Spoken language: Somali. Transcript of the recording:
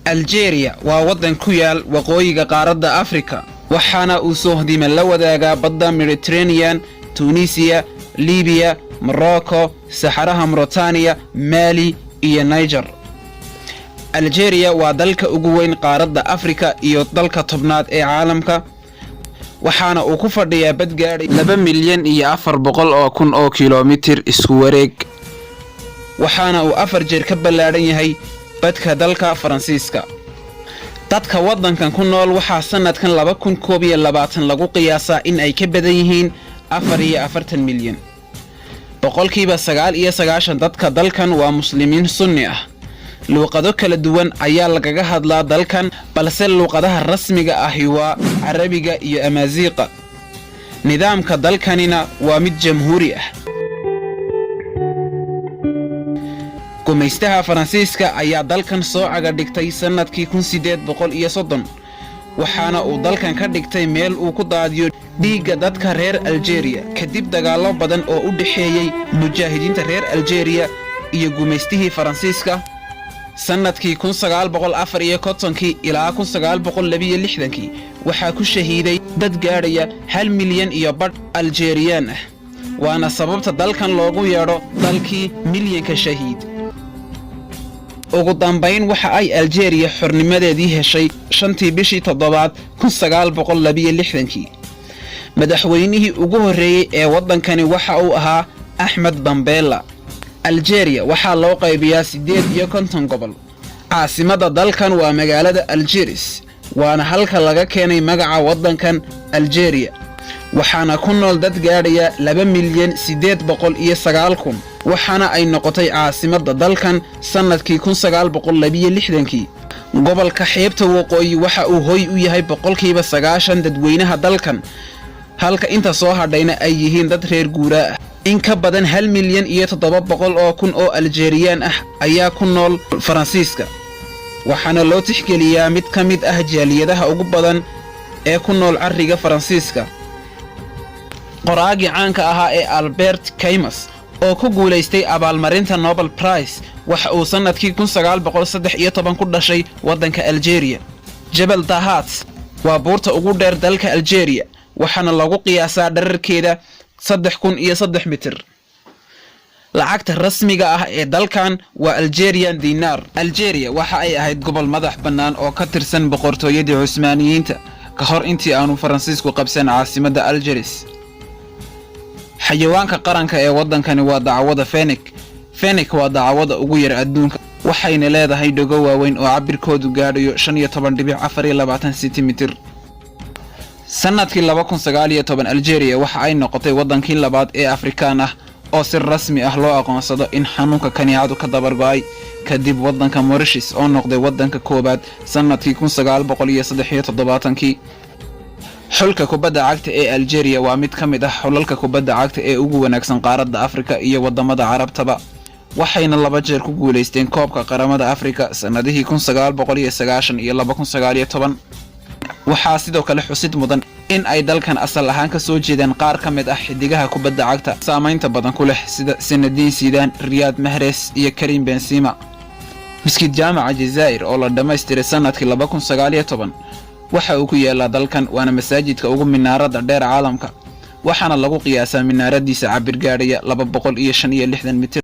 Aljeeriya waa waddan ku yaal waqooyiga qaaradda Afrika, waxaana uu soohdima la wadaagaa badda Mediteranean, Tunisiya, Libiya, Morocco, saxaraha Mauritaniya, Maali iyo Niger. Aljeeriya waa dalka ugu weyn qaaradda Afrika iyo dalka 10aad ee caalamka, waxaana uu ku fadhiyaa bad gaadhay 2,400,000 oo kilomitir isku wareeg, waxaana uu afar jeer ka ballaadhan yahay badka dalka Faransiiska. Dadka waddankan ku nool waxaa sannadkan 2021 lagu qiyaasaa in ay ka badan yihiin 44 milyan. 99% dadka dalkan waa Muslimiin Sunni ah. Luuqado kala duwan ayaa lagaga hadlaa dalkan, balse luuqadaha rasmiga ahi waa Carabiga iyo Amaasiiqa. Nidaamka dalkanina waa mid jamhuuri ah. Gumaystaha Faransiiska ayaa dalkan soo caga dhigtay sannadkii 1830, waxaana uu dalkan ka dhigtay meel uu ku daadiyo dhiigga dadka reer Aljeeriya. Kadib dagaallo badan oo u dhexeeyey mujaahidiinta reer Aljeeriya iyo gumaystihii Faransiiska sannadkii 1954kii ilaa 1962kii, waxaa ku shahiiday dad gaadhaya 1.5 milyan Aljeeriyaan ah, waana sababta dalkan loogu yeedho dalkii milyanka shahiid. Ugu dambayn, waxa ay Aljeeriya xornimadeedii heshay 5tii bishii toddobaad 1962kii. Madaxweynihii ugu horreeyey ee waddankani waxa uu ahaa Axmed Bambeela. Aljeeriya waxaa loo qaybiyaa 58 gobol. Caasimadda dalkan waa magaalada Aljeris, waana halka laga keenay magaca waddankan Aljeeriya, waxaana ku nool dad gaadhaya 2,809,000, waxaana ay noqotay caasimadda dalkan sannadkii 1962kii. Gobolka xeebta waqooyi waxa uu hoy u yahay 90% dadweynaha dalkan, halka inta soo hadhayna ay yihiin dad reer guuraa ah. In ka badan 1,700,000 oo Aljeeriyaan ah ayaa ku nool Faransiiska, waxaana loo tixgeliyaa mid ka mid ah jaaliyadaha ugu badan ee ku nool carriga Faransiiska. Qoraagii caanka ahaa ee Albert Camus, oo ku guulaystay abaalmarinta Nobel Prize, waxa uu sannadkii 1913 ku dhashay waddanka Aljeeriya. Jabal Dahat waa buurta ugu dheer dalka Aljeeriya, waxaana lagu qiyaasaa dherarkeeda 3003 mitir. Lacagta rasmiga ah ee dalkan waa Algerian dinar. Algeria waxa ay ahayd gobol madax bannaan oo ka tirsan boqortooyadii Cusmaaniyiinta ka hor intii aanu Faransiisku qabsan caasimadda Algeris. Xayawaanka qaranka ee waddankani waa dacwada fennec. Fennec waa dacwada ugu yar adduunka, waxayna leedahay dhago waaweyn oo cabirkoodu gaadhayo 15.24 sentimitir. Sannadkii 2019, Algeria waxa ay noqotay waddankii labaad ee Afrikaan ah oo si rasmi ah loo aqoonsado in xanuunka kaniicadu ka dabargo'ay, kadib waddanka Mauritius oo noqday waddanka koowaad sannadkii 1973kii. Xulka kubadda cagta ee Algeria waa mid ka mid ah xulalka kubadda cagta ee ugu wanaagsan qaaradda Afrika iyo waddamada Carabtaba, waxayna laba jeer ku guulaysteen koobka qaramada Afrika sannadihii 1990 iyo 2019. Waxaa sidoo kale xusid mudan in ay dalkan asal ahaan ka soo jeedaan qaar ka mid ah xidigaha kubadda cagta saamaynta badan ku leh, sida Zinedine Zidane, Riyad Mahrez iyo Karim Benzema. Miskiid Jaamaca Jazaa'ir oo la dhammaystiray sannadkii 2019 waxa uu ku yaalaa dalkan, waana masaajidka ugu minaarada dheer caalamka, waxaana lagu qiyaasaa minaaradiisa cabir gaadhaya 265 mitir.